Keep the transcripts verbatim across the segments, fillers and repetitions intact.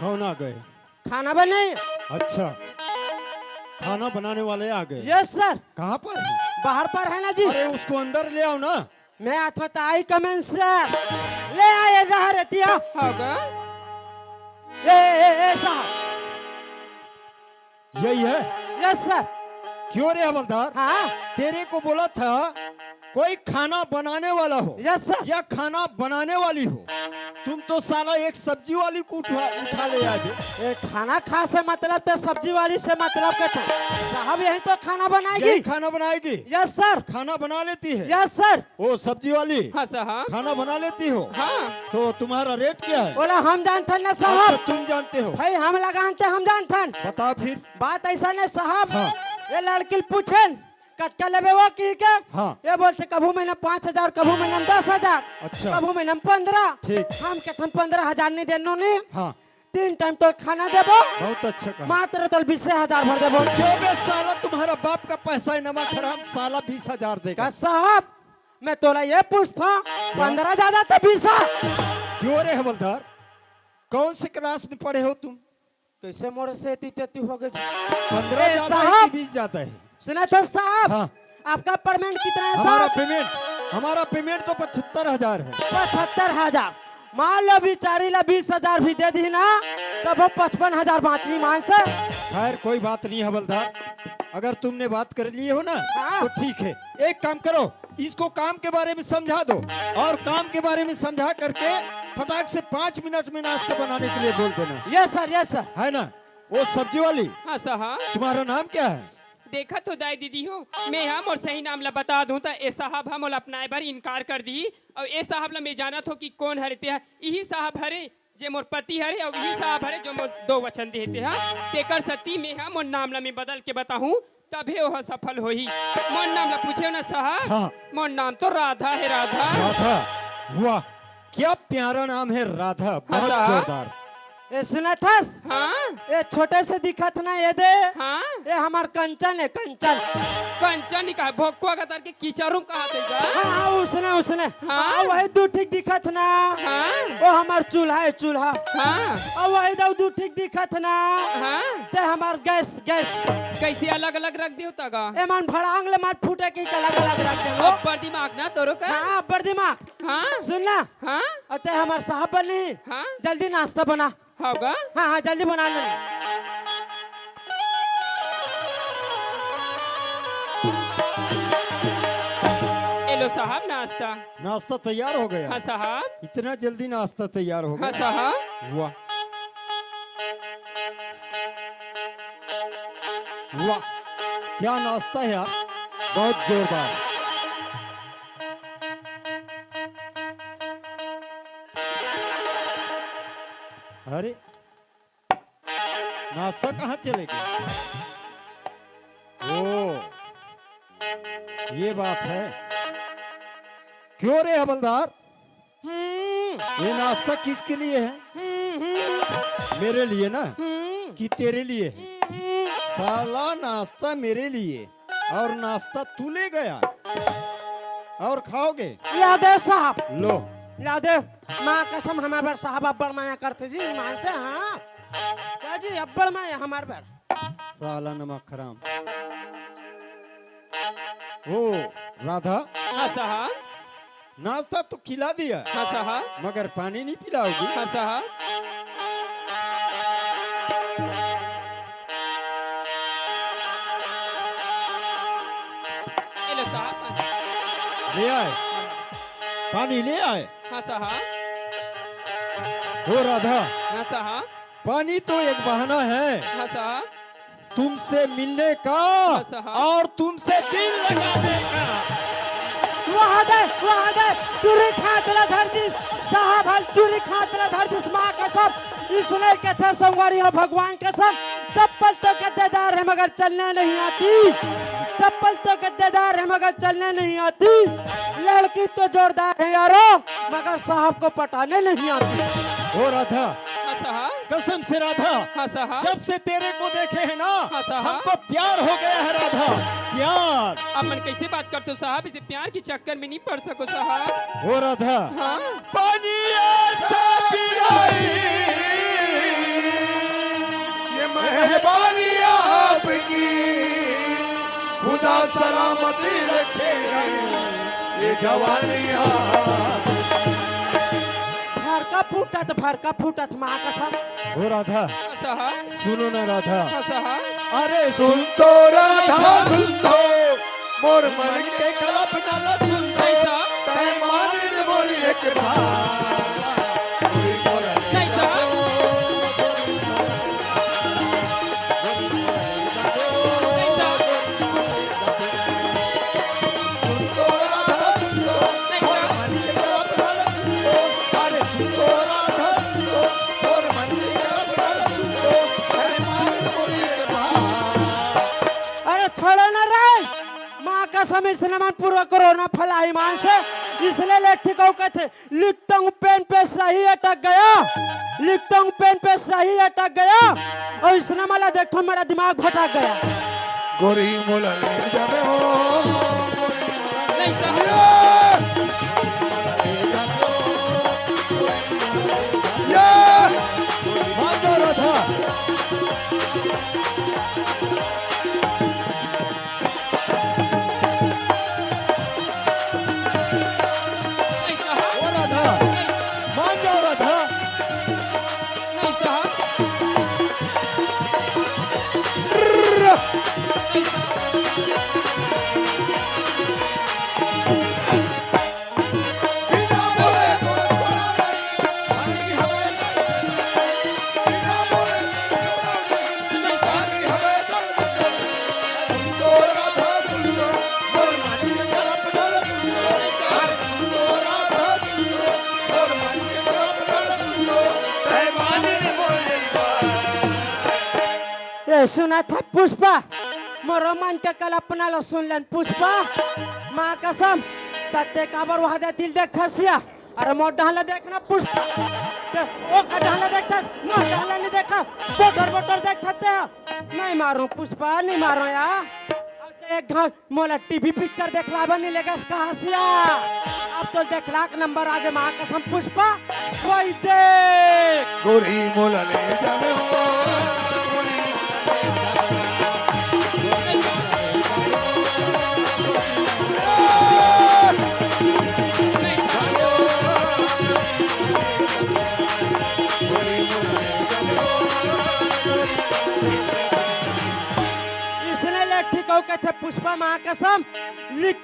कौन आ गए? खाना बने। अच्छा, खाना बनाने वाले आ गए। Yes sir. कहाँ पर है? बाहर पर है ना जी। अरे, उसको अंदर ले आओ ना। मैं आता हूँ, आई कमेन सर। ले आए रहा रहती है। होगा। ए, ए, ए, साहब। यही है? Yes sir. क्यों रे हवलदार? हाँ। तेरे को बोला था कोई खाना बनाने वाला हो, यस सर। या खाना बनाने वाली हो, तुम तो साला एक सब्जी वाली को उठा, उठा ले आए बे। ए, खाना खा से मतलब तो सब्जी वाली से मतलब के तो। साहब, यही तो खाना बनाएगी। यही खाना बनाएगी? Yes sir. खाना बना लेती है? Yes sir. ओ, सब्जी वाली, हाँ साहब। खाना बना लेती हो? हाँ। तो तुम्हारा रेट क्या है? बोला, हम जानथन ना साहब। अच्छा, तुम जानते हो? भाई, हम लगान ते हम जानथन। बताओ फिर। बात ऐसा ने साहब, हाँ। ये लड़की ल पूछेन, "कतका लेबे वो?" की के, हाँ। ये बोलते, "कभू महीना पाँच हजार, कभू महीना में दस हजार, अच्छा। कभू महीना में पन्द्रह।" ठीक। हम कहथन, "पन्द्रह हजार नहीं देनो नहीं।" हाँ। तीन टाइम तो खाना देबो। बहुत अच्छा कहा। मात्र तोला बीसे हजार भर देबो। जो बे साला, तुम्हारा बाप का पैसा है, नमक हराम साला, बीस हजार देगा। का साहब, मैं तोला ये पूछता, क्या? पन्द्रह ज्यादा तो बीस? क्यों रे हवलदार, कौन से क्लास में पढ़े हो तुम? कैसे मोरे से एती तेती हो गए जी? पन्द्रह ए, ज्यादा है साहब। कि बीस ज्यादा है? सुना था साहब? हाँ। आपका पेमेंट कितना है हमारा साहब? पेमेंट, हमारा पेमेंट तो पचहत्तर हजार है। पचहत्तर हजार। मान लो बेचारी ला बीस हजार भी दे दी ना, तब वो पचपन हजार बाँची मान से। खैर, कोई बात नहीं हवलदार, अगर तुमने बात कर ली हो ना, हाँ। तो ठीक है। एक काम करो, इसको काम के बारे में समझा दो, और काम के बारे में समझा करके फटाक से पाँच मिनट में नाश्ता बनाने के लिए बोल देना। Yes sir, yes sir. है ना? वो सब्जी वाली, हाँ साहब। तुम्हारा नाम क्या है? देखत हो दाई दीदी हो, मैं हा मोर सही नाम ला बता दूं त ए साहब हा मोला अपनाए बर इनकार कर दी। अउ ए साहब ला मैं जानत हो कि कौन हरे, ते हा इही साहब हरे जे मोर पति हरे, अउ इही साहब हरे जो मोर दो वचन दे हे ते हा। तेकर सती मैं हा मोर नाम ला मैं बदल के बताहूं, तभे ओह सफल होही। मोर नाम ला पूछे हो ना साहब? हाँ। मोर नाम तो राधा है, राधा। राधा, वाह, क्या प्यारा नाम है राधा, हाँ बहुत साहब। जोरदार। ए, सुनत हस? हाँ। ए, छोटे से दिखत ना, ये दे। हाँ। ए, हमार कंचन है, कंचन। कंचन ही कहा, भोकुआ का तर के कीचड़ू कहा थे का? हाँ, हाँ, उसने, उसने। हाँ। हाँ, वही दू ठीक दिखत ना। हाँ। वो हमार चूल्हा है, चूल्हा। हाँ। और वही दऊ दू ठीक दिखत ना। हाँ। ते हमार गैस, गैस। कैसे अलग-अलग रख दियो तगा? ए, मन भड़ांग ले मत फूटे कि अलग-अलग रख दे लो। अब्बर दिमाग ना तोरो का? हाँ, अब्बर दिमाग। हाँ। सुन ना। हाँ। अउ ते हमार साहब बनी। हाँ। जल्दी नाश्ता बना। होगा? हाँ, हाँ, जल्दी बना लेना। ए लो साहब नाश्ता। नाश्ता तैयार हो गया? हाँ साहब। इतना जल्दी नाश्ता तैयार हो गया? हाँ साहब। वाह। वाह, क्या नाश्ता है यार, बहुत जोरदार। अरे, नाश्ता कहाँ चले गया? ओ, ये बात है। क्यों रे हवलदार, हम्म। ये नाश्ता किसके लिए है? हम्म, हम्म। मेरे लिए ना? हम्म। कि तेरे लिए है? हम्म। साला, नाश्ता मेरे लिए और नाश्ता तू ले गया और खाओगे? ला दे साहब। लो। ला दे। माँ कसम, हमार बर साहब अब्बड़ माया करते जी, मान से, हाँ। या जी, अब्बड़ माया हमार बर। साला नमक हराम। ओ, राधा। हाँ साहब। नाश्ता तो खिला दिया, हाँ साहब। मगर पानी नहीं पिलाओगी? हाँ साहब। ये लो साहब, पानी। ले आए, पानी ले आए। हाँ साहब। ओ राधा, हाँ साहब। पानी तो एक बहाना है। हाँ साहब। तुमसे मिलने का हाँ साहब। और तुमसे दिल लगाने का। वाह दे, वाह दे, टुरी खात ला धर दिस, साहब हल टुरी खात ला धर दिस, माँ कसम, इसने कथे संगवारी हो भगवान कसम, चप्पल तो गद्देदार है मगर चलने नहीं आती, चप्पल तो गद्देदार है मगर चलने नहीं आती, लड़की तो जोरदार है यारो, मगर साहब को पटाने नहीं आती। ओ राधा, हाँ साहब। कसम से राधा, हाँ साहब। जब से तेरे को देखे है ना, हाँ साहब। हमको प्यार हो गया है राधा, प्यार। अपन कैसे बात करते हो साहब, इसे प्यार के चक्कर में नहीं पड़ सको साहब। ओ राधा, हाँ। पानी ऐसा पिलाई। मेहरबानी आपकी, खुदा सलामती रखे ये जवानी आप। भड़का फूटत, भड़का फूटत, माँ कसम। हो राधा, सुनो ना राधा। अरे सुन तो राधा, सुन तो मोर मन के कल्पना ला सुन तो। तै मान ले मोर एक बात। अरे छोड़ो ना रे, माँ कसम, इसने मन पूरा कोरोना फैलाही मान से, इसने ले ठीक हो कहते, लिखता हूँ पेन पे सही अटक गया, लिखता हूँ पेन पे सही अटक गया, और इसने मला देखो मेरा दिमाग भटक गया। गोरी मोला ले जाबे हो। या! माता राधा। ओ राधा, मान जाओ राधा। ए, सुनत हस पुष्पा, मोरो मन के कल्पना ला सुन लेन पुष्पा। माँ कसम, तत्ते काबर वहा दे दिल देख हसिया। अरे मोर डहन ला देख ना पुष्पा। ते ओ का डहन ला देखथस, मोर डहन ला नहीं देखा। बोटर बोटर देखथस ते। नहीं मारूं पुष्पा, नहीं मारूं यार। अब ते एक घाव मोला टीवी पिक्चर देखलाबा नहीं लेगस का हसिया। अब तो देखलाक नंबर आगे माँ कसम पुष्पा। वही देख। गोरी मोला ले जाबे हो। इसने ले ठीक हो कहते पुष्पा माँ कसम। लिख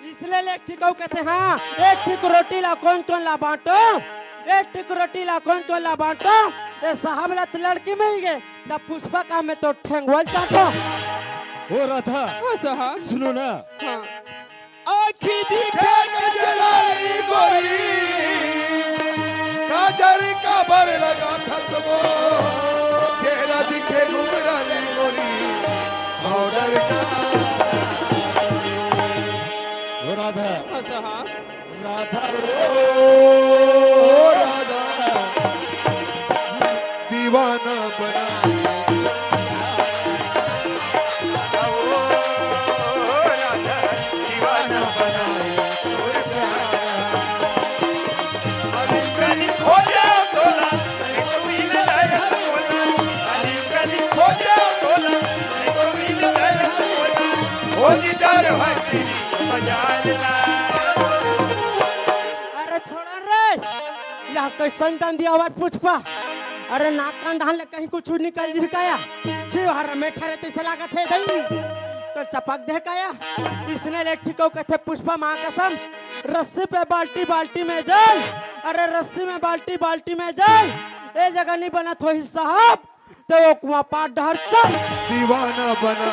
इसने ले एक ठिक अउ कथे, हाँ, एक ठिक रोटी ला कोन कोन ला बांटो, एक ठिक रोटी ला कोन कोन ला बांटो। ए साहब ला त लड़की मिल गे, त पुष्पा का मैं तो ठेंगवल चाटो। ओ राधा, ओ साहब। सुनो ना। हाँ। आँखी दिखे गजरारी गोरी, काजर काबर लगा थसबो, चेहरा दिखे घुघरारी गोरी, पाउडर का। ओ राधा। हाँ, हाँ। राधा रो, राधा, दीवाना बना। राधा ओ, राधा, दीवाना बनाए तोर प्यार। अली गली खोजा तोला, अली गली खोजा तोला, अली गली खोजा तोला। अरे छोड़ा रे, या कैसन दंदी आवाज पुष्पा। अरे नाक कान डाल ले कहीं कुछ निकल जी काया। छी हर में ठहरे तैसे लागत है दई। तो चपक दे काया। इसने ले ठिको कथे पुष्पा माँ कसम। रस्सी पे बाल्टी, बाल्टी में जल। अरे रस्सी में बाल्टी, बाल्टी में जल। ए जगह नहीं बनत होही साहब। तो वो कुआं पार डहर चल। दीवाना बना।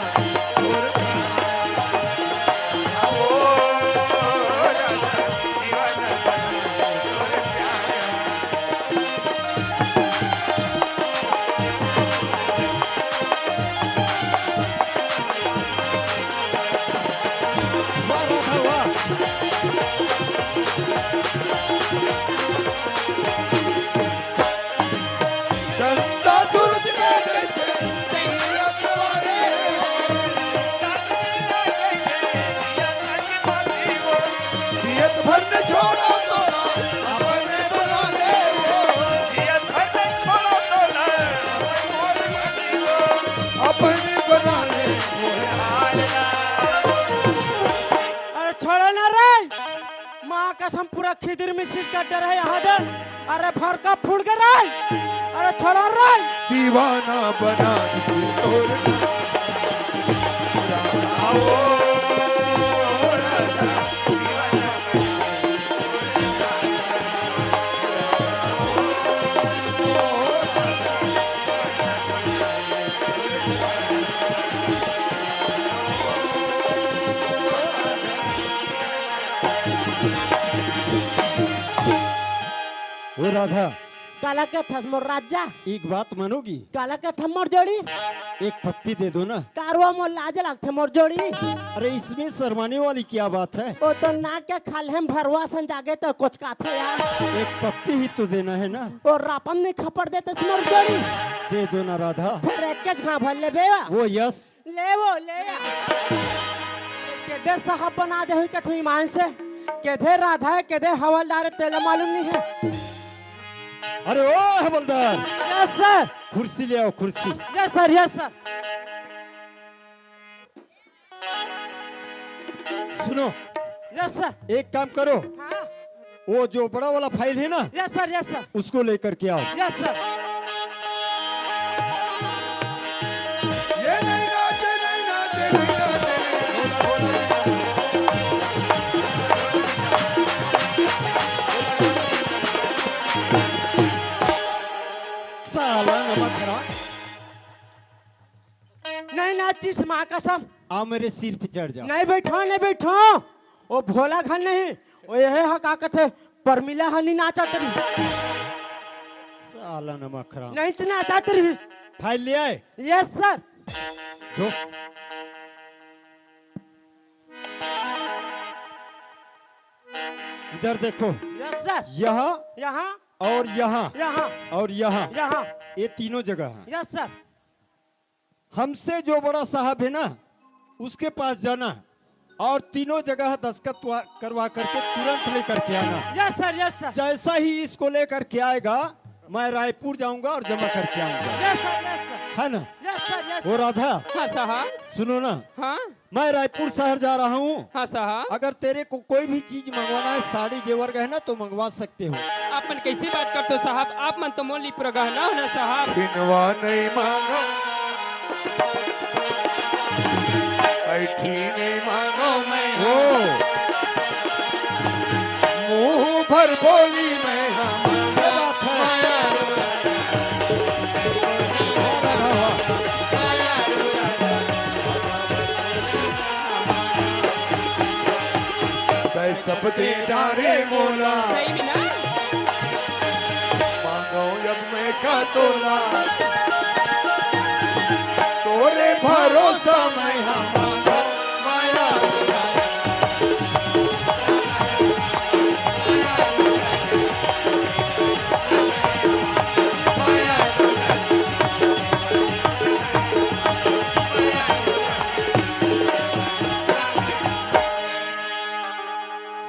हम पूरा खिदिर मिसिर कर डरे हे यहाँ दे। अरे फरका फूट गे रे। अरे छोड़ा रे। दीवाना बना दिए तोर। ओ राधा, काला कथस मोर राजा? एक बात मानोगी? काला कथस मोर जोड़ी? एक पप्पी दे दो ना। कारवा मोर लाज लगथे मोर जोड़ी। अरे, इसमें शर्माने वाली क्या बात है? ओ तो नाक के खाल्हे म भरवा सन जागे तो कोचकाथे यार। एक पप्पी ही तो देना है ना। ओ रापन नहीं खपड़ देतस मोर जोड़ी। दे दो ना राधा। फिर एक के घाव भर लेबे वा। वो यस। ले वो, ले आ। केदे साहब बना दे हुई कथू ईमान से। केदे राधा है, केदे हवलदार है, तेला मालूम नहीं है। अरे ओ हवलदार। Yes sir. कुर्सी ले आओ, कुर्सी। Yes sir, yes sir. सुनो। Yes sir. एक काम करो। हाँ। वो जो बड़ा वाला फाइल है ना, यस सर, यस सर। उसको लेकर के आओ। Yes sir. ये नहीं नाचे, नहीं नाचे, नहीं नाचे। साला नमक हराम। नहीं नाचिस माँ कसम। आ मेरे सिर पे चढ़ जाओ। नहीं बैठो, नहीं बैठो। ओ भोला घन नहीं, ओ यह हा का कथे, परमिला हा नहीं नाचत रही। साला नमक हराम। नहीं तो नाचत रही। फाइल ले आए? Yes sir. दो। इधर देखो। Yes sir. यहाँ यहाँ और यहाँ यहाँ और यहाँ। यहाँ। ये तीनों जगह है। Yes sir. हमसे जो बड़ा साहब है ना, उसके पास जाना और तीनों जगह दस्तखत वा-, करवा करके तुरंत लेकर के आना। Yes sir, yes sir. जैसा ही इसको लेकर के आएगा, मैं रायपुर जाऊंगा और जमा करके आऊंगा। Yes sir, yes sir. है ना? यस सर, यस वो सर। राधा, हाँ साहब। सुनो ना, हाँ। मैं रायपुर शहर जा रहा हूँ। हाँ साहब। अगर तेरे को कोई भी चीज मंगवाना है, साड़ी जेवर गहना, तो मंगवा सकते हो। आप मन कैसी बात करते हो साहब? आप मन तो मोर लिए पूरा गहना हो ना साहब। बिनवा नहीं मांगो, ऐठी नहीं मांगो मैं। ओ। मुंह भर बोली मैं हम। क्या बात है? वाह, वाह, वाह। तै सब दे डारे मोला। सही में ना? मांगो अब मैं का तोला, तोरे भरोसा मैं हा मांगो माया।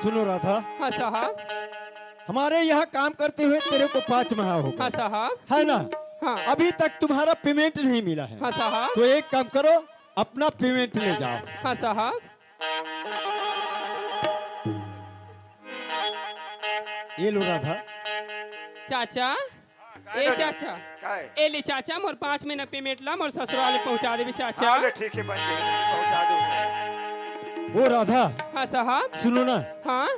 सुनो राधा, हाँ साहब। हमारे यहाँ काम करते हुए तेरे को पाँच माह हो गए। हाँ साहब। है ना? हाँ। अभी तक तुम्हारा पेमेंट नहीं मिला है। हाँ साहब। तो एक काम करो, अपना पेमेंट ले जाओ। हाँ साहब। ये लो राधा। चाचा, हाँ, ए काय रे? चाचा, काय? ए ले चाचा, मोर पाँच महीना पेमेंट ला मोर ससुराल में पहुंचा देबे चाचा। हाँ, ले ठीक है, बन गई, पहुंचा दूंगा। ओ राधा, हाँ साहब। सुनो ना। हाँ।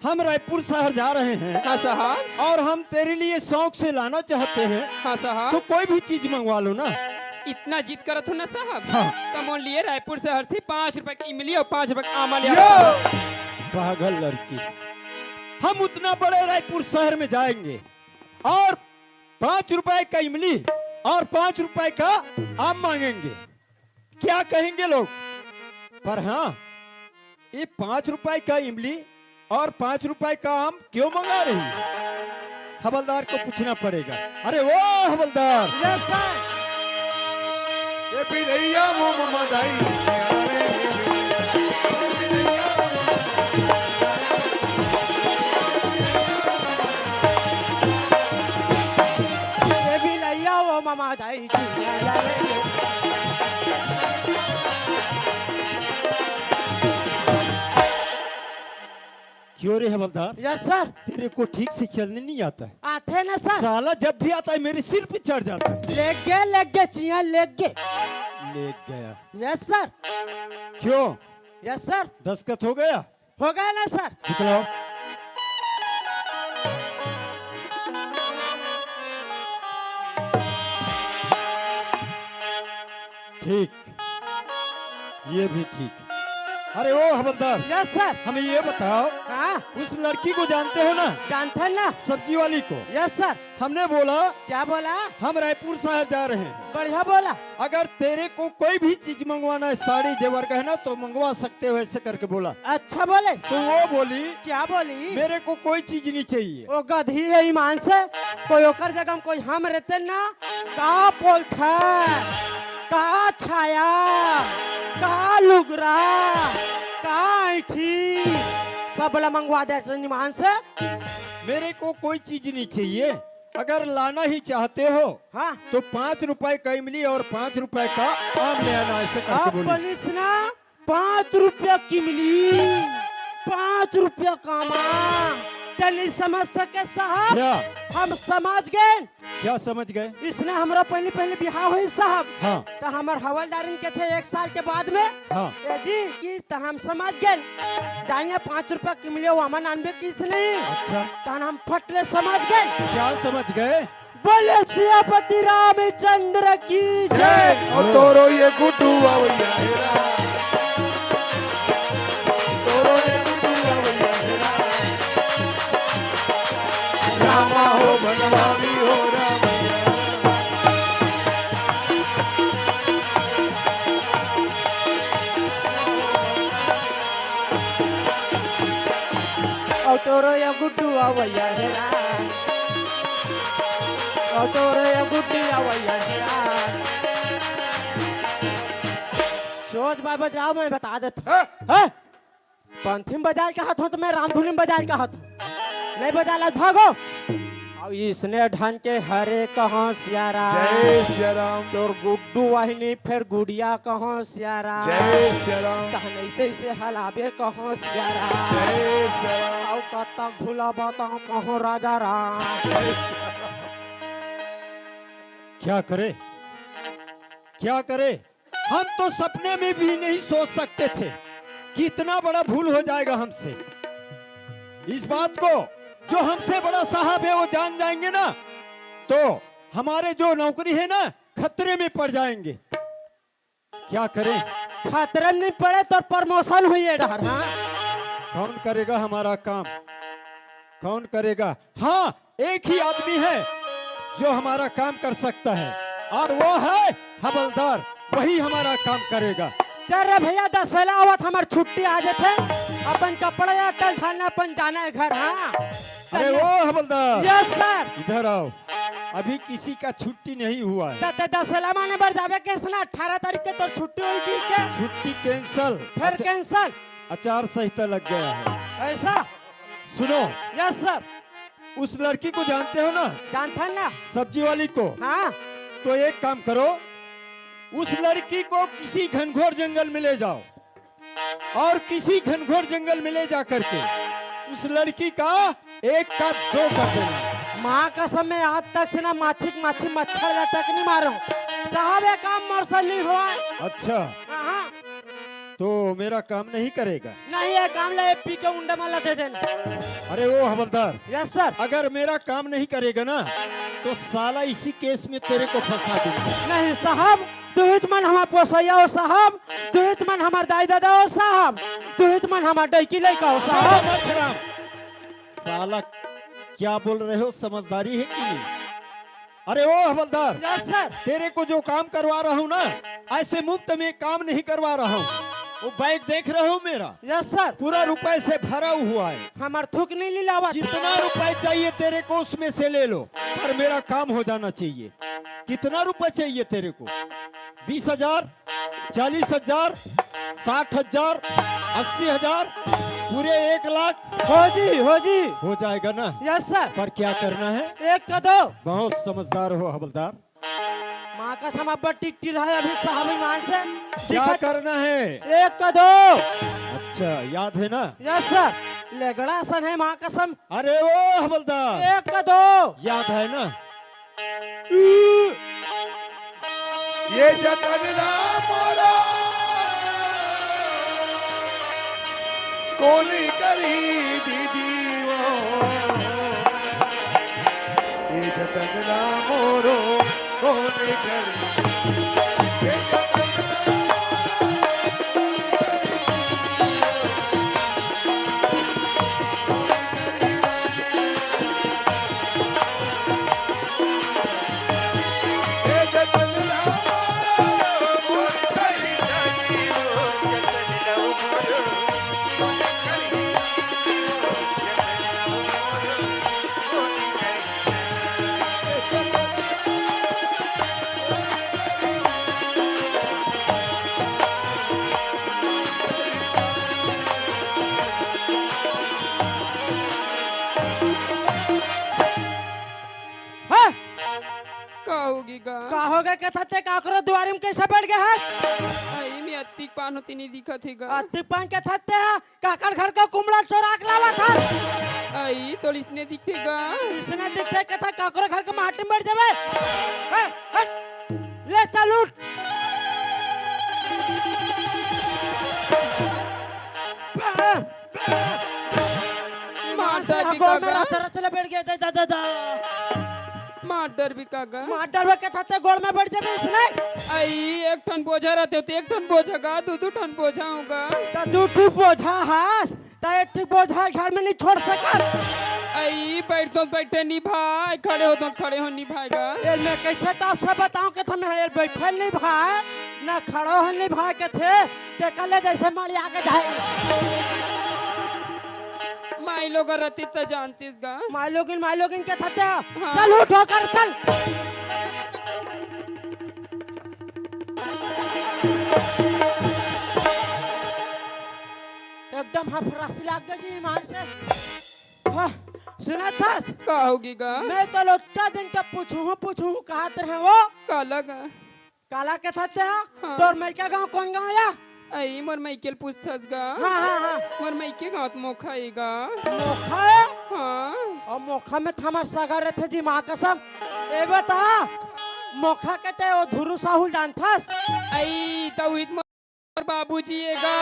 हम रायपुर शहर जा रहे हैं। हाँ साहब। और हम तेरे लिए शौक से लाना चाहते हैं। हाँ साहब। तो कोई भी चीज मंगवा लो ना। इतना जिद करत हो ना साहब। हाँ। तो मोर लिए रायपुर शहर से पाँच रुपए की इमली और पाँच रुपए का आमा ले आओ। पागल लड़की, हम उतना बड़े रायपुर शहर में जाएंगे और पाँच रुपए का इमली और पाँच रुपए का आम मांगेंगे, क्या कहेंगे लोग? पर हाँ, ये पाँच रुपए का इमली और पाँच रुपए का आम क्यों मंगा रही है? हवलदार को पूछना पड़ेगा। अरे ओ हवलदार! Yes sir. ये बिलैया वो ममा दाई। ये बिलैया वो ममा दाई। क्यों रे हवलदार? Yes sir. तेरे को ठीक से चलने नहीं आता है? आथे ना सर। साला जब भी आता है मेरे सिर पे चढ़ जाता है। लेग गे, लेग गे, चिया लेग गे। लेग गया। Yes sir. क्यों? Yes sir. दस्तखत हो गया? हो गया ना सर? दिखलाओ। ठीक, ये भी ठीक। अरे ओ हवलदार, यस सर। हमें ये बताओ, हाँ। उस लड़की को जानते हो ना? जानते हैं ना? सब्जी वाली को। Yes sir. हमने बोला, क्या बोला? हम रायपुर शहर जा रहे हैं। बढ़िया बोला। अगर तेरे को कोई भी चीज मंगवाना है, साड़ी, जेवर, गहना, तो मंगवा सकते हो, ऐसे करके बोला। अच्छा बोले। तो वो बोली, क्या बोली? मेरे को कोई चीज नहीं चाहिए। वो गधी है ईमान से, कोई ओकर जगह में कोई हम रहते ना, का पोलथर, का छाया, का लुगरा, का ऐठी, सब ला मंगवा देते ईमान से। मेरे को कोई चीज नहीं चाहिए। अगर लाना ही चाहते हो, हाँ। तो पाँच रुपए का इमली और पाँच रुपए का आम ले आना, ऐसे करके बोली। पुलिस ना, पाँच रुपया की इमली, पाँच रुपया का आम। ते नहीं समझ सके साहब? क्या? हम समझ गए। क्या समझ गए? इसने हमरा पहले, पहले बिहाव होई साहब। हाँ। तो हमर हवलदारन के थे एक साल के बाद में। हाँ। ए जी, कि तो हम समझ गए। जानिए, पाँच रुपया की मिले, वो अमन आनबे किस नहीं। अच्छा। तहन हम फट ले समझ गए। क्या समझ गए? बोले सियापति रामचंद्र की जय। जय। और तोरो ये गुड्डू आवैया हे राम। तोरो ये गुड्डू आवैया हे राम। रामा हो बनवारी हो राम। औ तोरो या गुड्डू आवैया हे राम। औ तोरो या गुड्डी आवैया हे राम। सोच बाबा जाओ, मैं बता देता हूँ। हैं? हैं? पंथी में बजाए का हाथ हो तो मैं रामधुनी में बजाए का हाथ हो। नहीं बजा ला, भागो। अब इसने ढंग के हरे कहाँ सिया राम। जय सिया राम। तोर गुड्डू वाहिनी फेर गुड़िया कहाँ सिया राम। जय सिया राम। तहन ऐसे ऐसे हलाबे कहाँ सिया राम। जय सिया राम। अउ कत्ता घुला बताओ कहाँ राजा राम। क्या करे, क्या करे? हम तो सपने में भी नहीं सोच सकते थे कि इतना बड़ा भूल हो जाएगा हमसे। इस बात को जो हमसे बड़ा साहब है वो जान जाएंगे ना, तो हमारे जो नौकरी है ना, खतरे में पड़ जाएंगे। क्या करें? खतरे में नहीं पड़े तो प्रमोशन हुई है डहर, हाँ? कौन करेगा हमारा काम? कौन करेगा? हाँ, एक ही आदमी है जो हमारा काम कर सकता है, और वो है हवलदार, वही हमारा काम करेगा। चल रे भैया, दशहरा आवत, हमार छुट्टी आ जाथे, अपन कपड़ा या तल थाना, अपन जाना है घर। हाँ, अरे चल। ओ हवलदार, यस सर। इधर आओ, अभी किसी का छुट्टी नहीं हुआ है। त-, त-, दशहरा माने बर जाबे कैसे ना, अठारह तारीख के तोर छुट्टी होई थी के? छुट्टी कैंसिल। फिर अच्छा, कैंसिल? आचार संहिता लग गया है। ऐसा? सुनो। Yes sir. उस लड़की को जानते हो ना? जानता है ना? सब्जी वाली को। हाँ। तो एक काम करो, उस लड़की को किसी घनघोर जंगल में ले जाओ और किसी घनघोर जंगल में ले जा करके उस लड़की का एक का दो कर देना। माँ कसम, मैं आज तक से ना माछी, माछी मच्छर ला तक नहीं मारो साहब, ये काम मोर से नहीं हुआ। अच्छा। हाँ। तो मेरा काम नहीं करेगा? नहीं, ये काम ला पी के उंडा माला दे देना। अरे ओ हवलदार, यस सर। अगर मेरा काम नहीं करेगा ना, तो साला इसी केस में तेरे को फंसा दूंगा। नहीं साहब, तुहिच मन हमार पोसैया हो साहब, तुहिच मन हमार दाई दादा हो साहब, तुहिच मन हमार डैकी लइका हो साहब। राम, राम। साला क्या बोल रहे हो, समझदारी है कि नहीं? अरे ओ हवलदार, यस सर। तेरे को जो काम करवा रहा हूँ ना, ऐसे मुफ्त में काम नहीं करवा रहा हूँ। वो बैग देख रहे हो मेरा? Yes sir. पूरा रुपए से भरा हुआ है। हमार थूक नहीं लिलावत। जितना रुपए चाहिए तेरे को उसमें से ले लो, पर मेरा काम हो जाना चाहिए। कितना रुपए चाहिए तेरे को? बीस हजार, चालीस हजार, साठ हजार, अस्सी हजार, पूरे एक लाख। हो जी, हो जी। हो जाएगा ना? Yes sir. पर क्या करना है? एक का दो। बहुत समझदार हो हवलदार। माँ कसम अब्बड़ टिकटिल है अभी साहब ईमान से। क्या दिक्कत करना है? एक का दो। अच्छा, याद है ना? Yes sir. लेगड़ा असन हे माँ कसम। अरे ओ हवलदार। एक का दो। याद है ना? ये जतन ला मोरो कोनी करी दीदी वो। ये जतन ला मोरो कोनी करी। हाँ? का होगे गा? का होगे कथस ते? काकरो दुआरी म कइसे बइठ गे हस? अई, में अतिक पान हों तेनी दिखत हे गा। अतिक पान कथस ते हा? काकर घर के कुमड़ा चोरा के लावत हस? अई, तोला इसने दिखथे गा। इसने दिखथे कथस, काकरो घर के माटी म बइठ जाबे। हे, हट। ले चल उठ। मार से डरबे हगोर में का गा? रच रच ले बइठ गे, दे, दे, दे, दे। मार डरबे का गा? मार डरबे कथस ते गोड़ में बइठ जाबे इसने। अई, एक ठन बोझा रहिते ते एक ठन बोझा गा, दू दू ठन बोझा हों गा। त दू ठन बोझा हस, त एक ठन बोझा घर में नइ छोड़ सकस। अई, बइठथों त बइठे नइ भाय, खड़े होथों त खड़े हों नइ भाय गा। एला में कइसे टाप से बतावं कथस में, एला बइठे नइ भाय, ना खड़े हों नइ भाय कथे, तेकर ले जइसे माली आगे जाय। माईलोगिन रतिस त जानतिस गा। माईलोगिन, माईलोगिन कथस ते। हाँ। चल उठ होकर चल। एकदम हफरासी लाग गे जी ईमान से। हाँ, सुनत हस? का होगे गा? में तोला ओतका दिन के पूछहूँ, पूछहूँ कहत रहेंव। काला गा? काला कथस ते? हाँ। तोर मइका गाँव कोन गाँव या? अई, मोर मइके ल पूछथस गा? हाँ, हाँ, हाँ। मोर मइके गाँव त मोखा ए गा। मोखा ए? हाँ। अउ मोखा में त हमर सगा रहिथे जी, माँ कसम। ए बता, मोखा के ते ओ धुरू साहू ल जानथस? अई, त उही त मोर बाबूजी ए गा।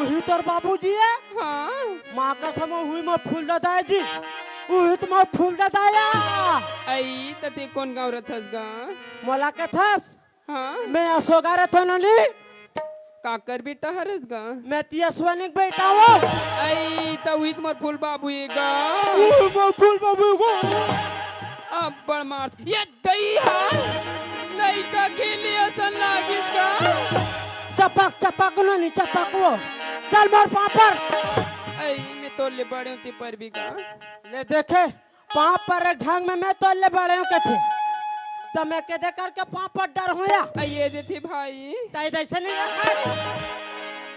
उही तोर बाबूजी ए? हाँ। माँ कसम, उही मोर फूल ददा ए जी। उही त मोर फूल ददा ए। अई, त ते कोन गाँव रहिथस गा? मोला कथस? हाँ। में असोगा रहिथों नोनी। काकर बेटा हरस गा? में तियसवनी के बेटा हों। अई, त उही त मोर फूल बाबू ए गा। उही मोर फूल बाबू ए गा। अब्बड़ मार। ये दई हा, लइका खेले असन लागिस गा। चपक, चपक नोनी, चपक वो। चल मोर पाँव पर। अई, में तोर ले बड़े हों ते परबे गा। ले देखे, पाँव पर एक ढंग में में तोर ले बड़े हों कथे। त में कइसे करके पाँव पर डरहूँ या? अई, ए देथे भाई। तैं जइसे नइ रखस।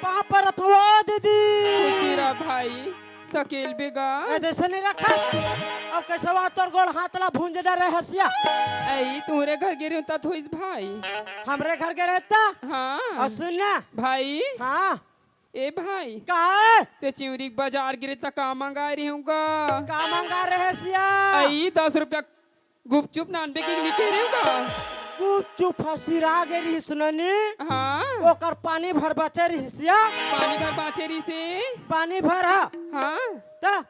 पाँव परत हों दीदी। खुशी रह भाई। सकेलबे गा। ए, जइसे नइ रखस। अब कइसे वा तोर गोड़ हाथ ला भूंज डरे हस या। अई, तुंहरे घर गे रहेंव त होइस भाई। हमरे घर गे रहे त? हाँ। अउ सुन ना। भाई। हाँ। ए भाई। का? ते चिउरी के बजार गे रहे त का मंगाय रहेंव गा? का मंगाय रहेस या? अई, दस रुपया गुपचुप नानबे के नइ कहे रहेंव गा? गुपचुप ह सिरा गे रिहिस नोनी। हाँ। ओकर पानी भर बचे रिहिस या। पानी भर बाँचे रिहिसे। पानी भर ह। हाँ। त?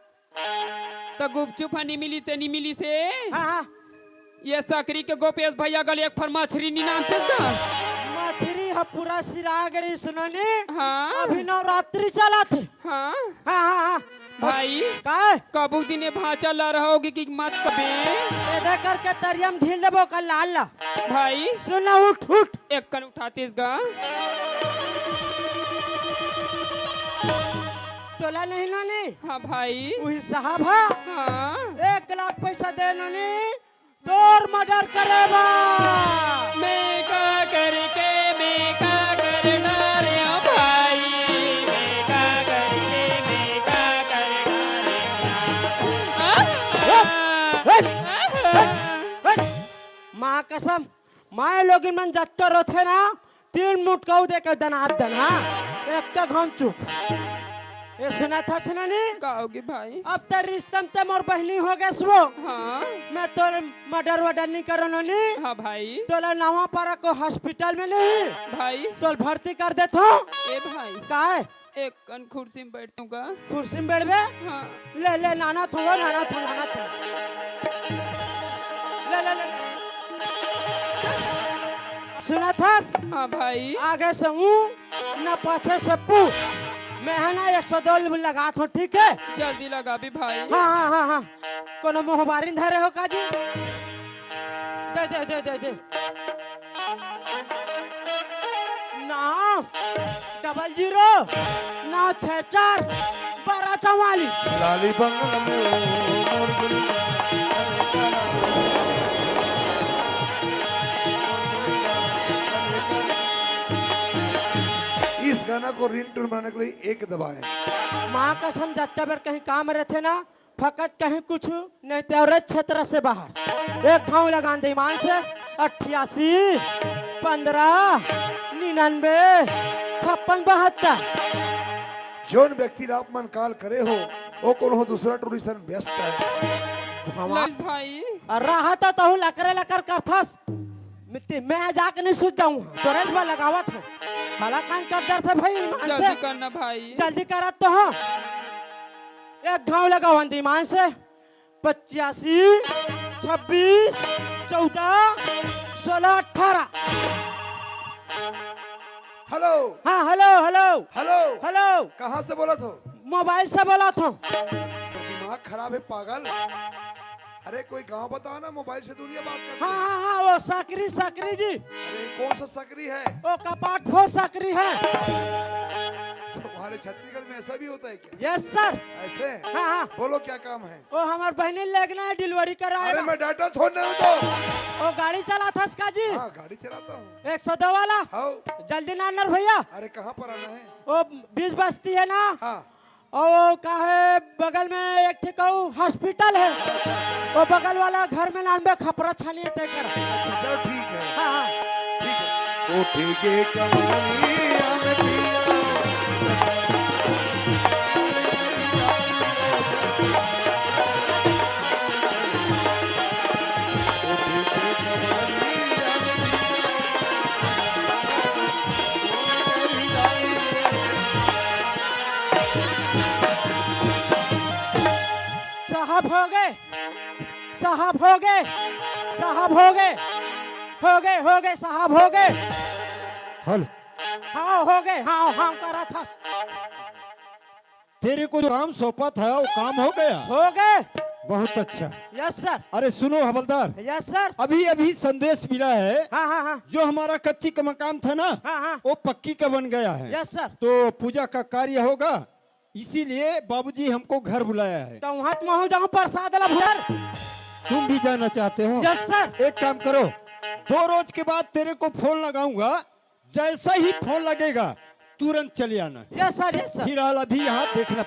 त गुपचुप ह नइ मिलिस ते नइ मिलिसे। हाँ, हाँ। ये सकरी के गोपेश भइया गा ले एक फर मछरी नइ नानतेस गा? मछरी ह पूरा सिरा गे रिहिस नोनी। हाँ। अभी नवरात्रि चलत हे। हाँ। हाँ, हाँ, हाँ। भाई, का? कभू दिने भांचा लरहा होगे कि मत कबे। एदे करके तरिया म ढील देबो का लाल ला। भाई। सुन ना, उठ, उठ। एक कन उठातिस गा। तोला नहीं नोनी? हाँ भाई। उही साहब हा? हाँ। एक लाख पैसा दे नोनी। तोर मर्डर करे बर। मैं का करके, मैं का कर डारेंव भाई, मैं का करके, मैं का कर डारेंव। आ? हट, हट, हट, हट। माँ कसम, माय लोगिन मन जत्तो रोथे ना, तीन मुटकाऊ दे के दनात दन, हाँ? एक तो घाम चुप। ए सुनत हस ना नी? का होगे भाई? अब ते रिश्ता म ते मोर बहिनी हो गेस वो। हाँ। मैं तोर मर्डर वर्डर नहीं करो नी। हाँ भाई। तोला नवा पारा को हॉस्पिटल में नहीं। भाई। तोल भर्ती कर देत हो। ए भाई। काय? एक कन खुर्सी में बैठतंव का? खुर्सी में बैठबे? हाँ। ले, ले, नाना थो, नाना थो, नाना थो। ले, ले, ले। सुनत हस? हाँ भाई। आगे से ऊँ, ना पाछे से पू। मैं हे ना एक सौ दो लगात हों, ठीक हे? जल्दी लगाबे भाई। हाँ, हाँ, हाँ, हाँ। कोनो मोहबारी धरे हो का जी? दे, दे, दे, दे, दे। नौ डबल ज़ीरो नौ छः चार बारह चौवालीस। लाली बंगल में ओ मोर दुल्हन। इस गाना को रिंगटोन बनाने के लिए एक दबाएं। माँ कसम, जत्ता बेर कहीं काम रहिथे ना, फकत कहीं कुछ नहीं ते औरत क्षेत्र से बाहर। एक ठाव लगान दे ईमान से, अट्ठासी, पन्द्रह, निन्यानवे, छप्पन, बहत्तर। जोन व्यक्ति ला आप मन कॉल करे हो, वो कोनो दूसरा टूरी सन व्यस्त हे। लज भाई। अउ रहा तो तहूँ लकरे लकर करथस। मित्ती, मैं जाके नहीं सूझ जाऊँ। तोरेच बर लगावत हों। हला कान कर डरथे भाई, ईमान से। जल्दी करना भाई। जल्दी करत तो हों। एक ठाव लगावन दे ईमान से। पचासी, छब्बीस, चौदह, सोलह, अठारह। हेलो। हाँ, हेलो, हेलो। हेलो। हेलो। कहाँ से बोलत हो? मोबाइल से बोलत हों। दिमाग खराब हे पागल। अरे कोई गांव बताओ ना, मोबाइल से दुनिया बात करती हाँ, है। हाँ, हाँ, वो सकरी, सकरी जी। अरे कौन सा सकरी है? वो कपाट फोड़ सकरी है। तुम्हारे छत्तीसगढ़ में ऐसा भी होता है क्या? Yes sir. ऐसे? हाँ, हाँ। बोलो क्या काम है? वो हमर बहिनी लेगना हे, डिलीवरी कराए अरे ला। मैं डॉक्टर थोड़ी नहीं हूँ तो। वो गाड़ी चलाथस का जी? हाँ, गाड़ी चलाता हूँ। एक सौ दो वाला? हाँ। जल्दी ना आनर भैया। अरे कहाँ पर आना है? वो बीस बस्ती हे ना? हाँ। अउ वो का हे, बगल में एक ठे अउ हॉस्पिटल हे, वो बगल वाला घर में नानबे खपरा छानी हे ते करा। अच्छा, चलो ठीक है। हाँ, हाँ। ठीक है। उठ के कमरिया में पिया। साहब हो गे, साहब हो गे, साहब हो गे, हो गे, हो गे, साहब हो गे। हेलो। हाँ, हो गे, हाँ, हाँ, करत हस। तेरे को जो काम सौंपा था, वो काम हो गया? हो गे। बहुत अच्छा। Yes sir. अरे सुनो हवलदार। Yes sir. अभी अभी संदेश मिला है। हाँ, हाँ, हाँ। जो हमारा कच्ची का मकान था ना, हाँ, हाँ। वो पक्की का बन गया है। Yes sir. तो पूजा का कार्य होगा, इसीलिए बाबूजी हमको घर बुलाया है। तो वहाँ तो महूँ जाऊँ प्रसाद ला भुर। तुम भी जाना चाहते हो? Yes sir. एक काम करो, दो रोज के बाद तेरे को फोन लगाऊंगा, जैसा ही फोन लगेगा तुरंत चले आना। Yes sir, yes sir. फिलहाल अभी यहाँ देखना